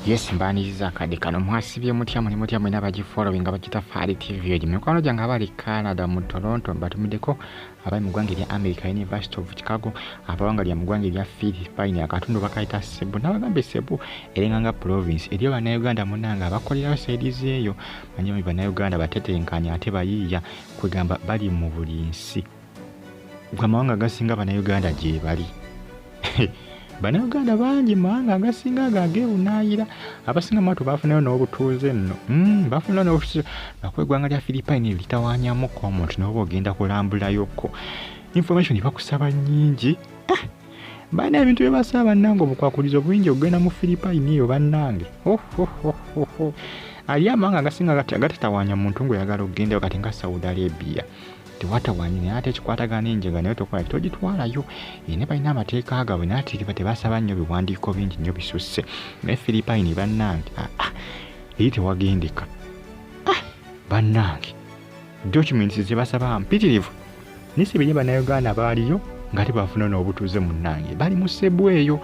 Yes, mbaniriza akadde kano. Mwasibye mutya? Muli mutya mwena abagifollowinga bagitafaali TV egi? Mikwano gyange abali Canada mu Toronto mbatumiddeko, abali mu ggwanga erya America, University of Chicago, abawangalira mu ggwanga erya Philippine, akatundu bakayita Cebu. Nabagambye Cebu eringa nga province eriyo Bannayuganda munnange abakolerayo side zeeyo. Manyi Bannayuganda batetenkanya ate bayiiya, kwegamba bali mu buli nsi gwe amawanga agasinga Bannayuganda gye bali. Bannayuganda bangi mu mawanga agasinga ago ag'ebunaayira. Abasinga mwatu bafunayo n'obutuuze nno, bafunayo n'obutuuze lwakuba eggwanga lya Philippine litawaanyamuko omuntu n'oba ogenda kulambulayoko, information bakusaba nnyingi. Ah, balina ebintu bye basaba bannange, obukwakulizo bungi okugenda mu Philippine eyo bannange. Ali amawanga agasinga agatatawaanya muntu ng'oyagala okugendayo, kati nga Saudi Arabia tewatawaanye, naye ate ekikwatagana n'enjaga naye tokola togitwalayo. Naye balina amateeka gaabwe, naye ate tebasaba nnyo biwandiiko bingi nnyo bisusse. Naye Philippine bannange, ah, eri tewagendeka. Ah, bannange, documents zebasaba mpitirivu. Naye si biri Bannayuganda baaliyo nga tebafuna n'obutuuze munnange, bali mu Cebu eyo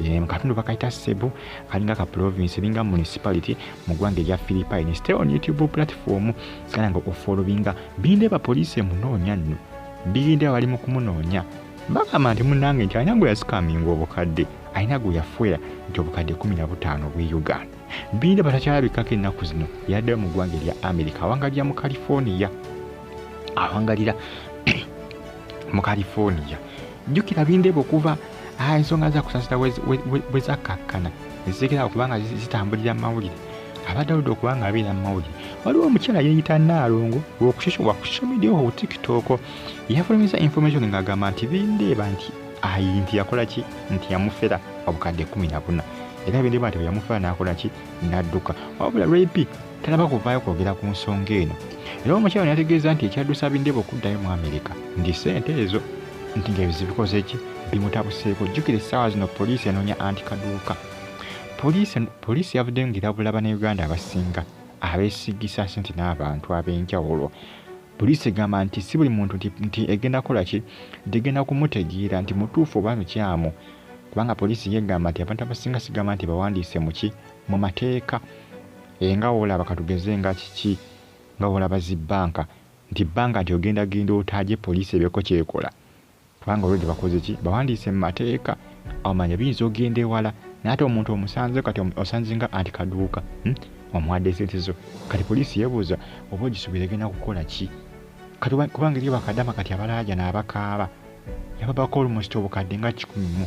mu katundu bakayita Cebu, kalinga ka province, eringa municipality mu ggwanga erya Philippine. Stay on YouTube platform, sigala nga ofollowinga Bindeba. Poliisi emunoonya nno, Bindeba bali mu kumunoonya. Bagamba nti munnange nti alina gwe yasikaminga obukadde, alina gwe yafuera nti obukadde 15 obw'e Uganda. Bindeba takyalabikako ennaku zino, yaddeyo mu ggwanga erya America, awangalira mu California, awangalira mu California. Jjukira Bindeba okuva ensonga za Kusasira bwe zakkakkana ezirekerawo kubanga zitambulira mu mawulire, abadde aludde okuba nga abeera mu mawulire. Waliwo omukyala yeeyita Naalongo wa ku social media ku TikTok, yafulumiza information ng'agamba nti Bindeeba nti ayi nti yakola ki, nti yamufera obukadde 14, era Bindeeba nti bwe yamufera n'akola ki, n'adduka. Wabula Ray talaba kuvaayo kwogera ku nsonga eno. Era omukyala yategeeza nti ekyaddusa Bindeeba okuddayo mu Amerika nti sente ezo, nti ng'ebizibu bikoze ki, bimutabuseeko. Jjukira essaawa zino poliisi enoonya anti Kaduuka. Poliisi yavuddeyo ng'erabula Bannayuganda abasinga abeesigisa sente n'abantu ab'enjawulo. Poliisi egamba nti si buli muntu nti egenda kukola ki, nti egenda kumutegeera nti mutuufu oba mukyamu, kubanga poliisi yegamba nti abantu abasinga sigamba nti bawandiise muki, mu mateeka. Nga woolaba katugeze nga kiki, nga woolaba zi bbanka, nti bbanka nti ogenda genda otaaje poliisi ebeeko kyekola, kubanga olwedde bakoze ki, bawandiise mu mateeka. Omanya biyinza okugenda ewala, naye ate omuntu omusanze kati osanze nga anti Kaduuka, Omuwadde sente zo, kati poliisi yeebuuza oba ogisuubira egenda kukola ki kati, kubanga eriyo bakadama kati abalaajana abakaaba yababako almost obukadde nga 100 mu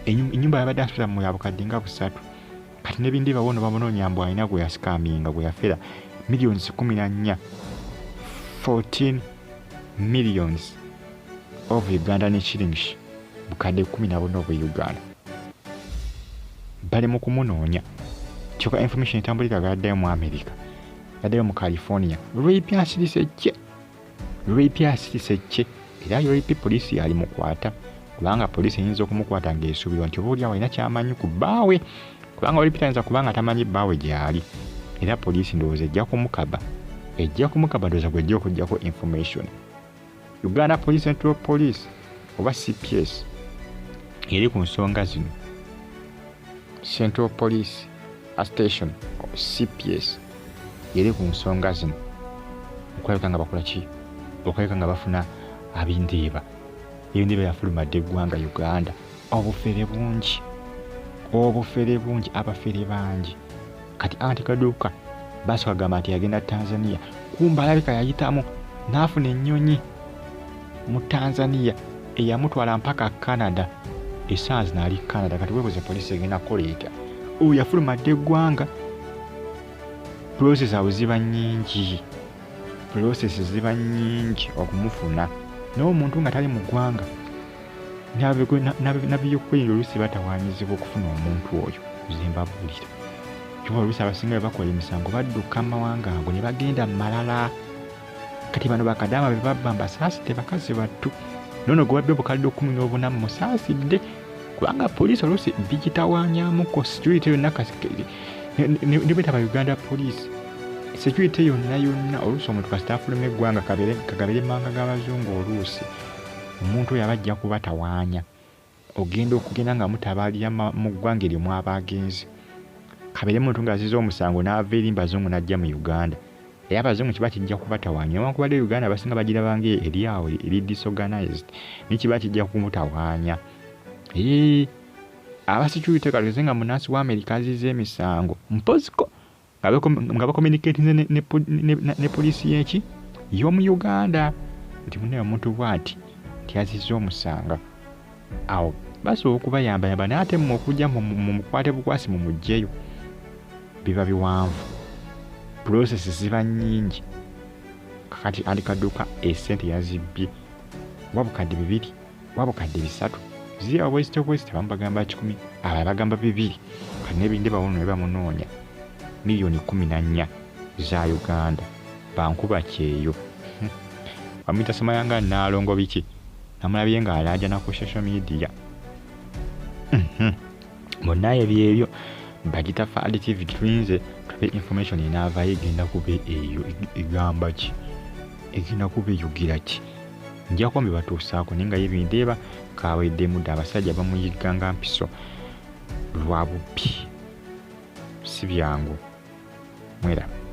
ennyumba yabadde asula mu ya bukadde nga 300. Kati nebindi bawono bamunoonya mbu alina gwe yasikaminga, gwe yafera millions 14, 14 millions of Ugandan shillings, bukadde 14 obwe Uganda. Bali mu kumunoonya, kyokka information etambulira yaddayo mu America, yaddayo mu California. Rape asirise kye, rape asirise kye, era rape poliisi yali mukwata, kubanga poliisi eyinza okumukwata ng'esuubirwa nti oba oliawo alina kyamanyi ku bbaawe, kubanga rape tayinza kubanga tamanyi bbaawe gy'ali. Era poliisi ndowooza ejja kumukaba, ejja kumukaba, ndowooza gwejja okugjako information. Uganda Police, Central Police oba CPS eri ku nsonga zino. Central Police Station, CPS, eri ku nsonga zino okulabika nga bakola ki, okulabika nga bafuna Abindeeba. Ebindeeba yafulumadde eggwanga Uganda. Obufere bungi, obufere bungi, abafere bangi. Kati anti Kaduuka basooka gamba nti yagenda Tanzania, kumba alabika yayitamu n'afuna ennyonyi mu Tanzania eyamutwala mpaka Canada. Essaawa zino ali Canada. Kati weebuuze poliisi egenda kukola etya? Oyo yafulumadde eggwanga, process awo ziba nnyingi, process ziba nnyingi okumufuna n'omuntu nga tali mu ggwanga. Nabyokwerinda oluusi batawaanyizibwa okufuna omuntu oyo. Nze mbabuulira, kyova oluusi abasinga bwe bakola emisango badduka amawanga ago ne bagenda mu malala. Kati bano bakadaama be babba mbasaasidde, bakazi battu. Noono gwe babbi obukadde 14 musaasidde, kubanga poliisi oluusi bigitawaanyamuko security yonna ne bwetaba Uganda Police security yonna yonna. Oluusi omuntu kasita afuluma eggwanga, kagabere mawanga g'abazungu, oluusi omuntu oyo aba ajja kubatawaanya. Ogenda okugenda nga mutabaalira mu ggwanga eryo mwaba agenze. Kabeere muntu ng'aziza omusango n'ava eri mbazungu n'ajja mu Uganda, era abazungu kiba kijja kubatawaanya, newankubadde Uganda abasinga bagiraba nga eri awo eri disorganized, naye kiba kijja kumutawaanya. Eeh, aba security katugeze nga munnansi wa America azizza emisango mpoziko nga bacommunicatinze ne poliisi y'eki y'omu Uganda nti munnaye omuntu bw'ati nti azizza omusanga, awo basobola okubayambayamba, naye ate mmwe okujja mumukwate bukwasi mumuggyeyo biba biwanvu, process ziba nnyingi. Kakati Ali Kaduka esente yazibbye wa 2000 wa 3000, ziri awo bwezityo bwezityo, abamu bagamba 100, abalala bagamba 200, kati n'ebindi bawuno ne bamunoonya 14 miliyoni za Uganda. Bankuba kyeyo bamuyita Semayanga Nnaalongo biki, namulabye ng'alaajana ku social media. Bonna byebyo bagita Fahad TV, tulinze tulabe information enaavaayo, egenda kuba eyo egamba ki, egenda kuba eyogera ki, nja kuba mbibatuusaako. Naye nga ye bindeeba kaweddemu dda, abasajja bamuyigga nga mpiso lwa bubbi, si byangu. Mweraba.